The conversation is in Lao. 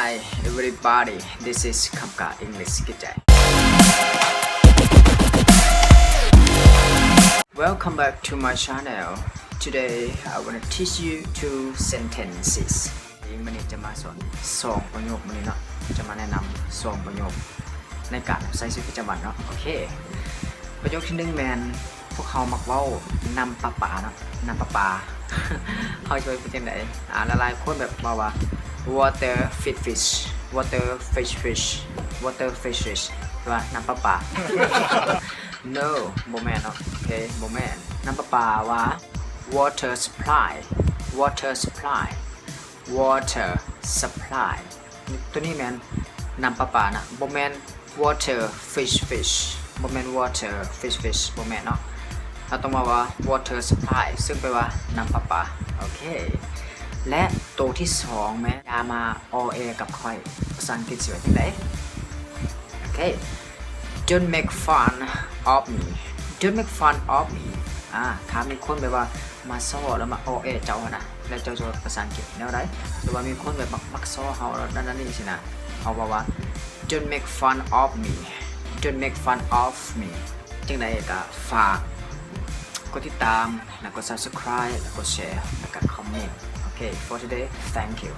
Hi everybody, this is Kamka English Kichai. Welcome back to my channel. Today I wanna teach you two sentences. ມື້ນີ້ຈະມາສອນສອງປະໂຫຍກ ມື້ນີ້ເນາະ ຈະມາແນະນຳສອງປະໂຫຍກໃນການໃຊ້ຊີວິດປະຈຳວັນເນາະ. ໂອເຄ ປະໂຫຍກທີໜຶ່ງແມ່ນ ພວກເຮົາມັກເວົ້ານ້ຳປະປາເນາະ ນ້ຳປະປາ ເຮົາຈະເວົ້າເປັນຈັ່ງໃດ? ອາ ຫຼາຍໆຄົນແບບເວົ້າວ່າ water fish fish, water fish fish, water fish fish ແປວ່ານ້ຳປະປາ. No ບໍ່ແມ່ນເນາະ. ໂອເຄ ບໍ່ແມ່ນ. ນ້ຳປະປາວ່າ water supply, water supply, water supply. ໂຕນີ້ແມ່ນນ້ຳປະປານະ ບໍ່ແມ່ນ water fish fish ບໍ່ແມ່ນ water fish fish ບໍ່ແມ່ນເນາະ. ເຮົາຕ້ອງເວົ້າວ່າ water supply ເຊິ່ງແປວ່ານ້ຳປະປາ. ໂອເຄ ແລະ ໂຕທີສອງແມ່ນ ຢ່າມາອໍແອກັບຂ້ອຍ. ພາສາອັງກິດຊິວ່າຈັ່ງໃດ? ໂອເຄ Don't make fun of me, don't make fun of me. ອາ ຖ້າມີຄົນແບບວ່າມາຊໍ້ ແລ້ວມາອໍແອເຈົ້າຫັ້ນນະ ແລ້ວເຈົ້າຈະເວົ້າພາສາອັງກິດແນວໃດ? ຫຼືວ່າມີຄົນແບບມັກ ມັກຊໍ້ເຮົາ ແລ້ວນັ້ນນີ້ຊີ້ນະ ເຮົາເວົ້າວ່າ Don't make fun of me, don't make fun of me. ຈັ່ງໃດກໍຝາກກົດຕິດຕາມ ແລ້ວກໍ subscribe ແລ້ວກໍ share ແລ້ວກໍ comment. ໂອເຄ for today, thank you.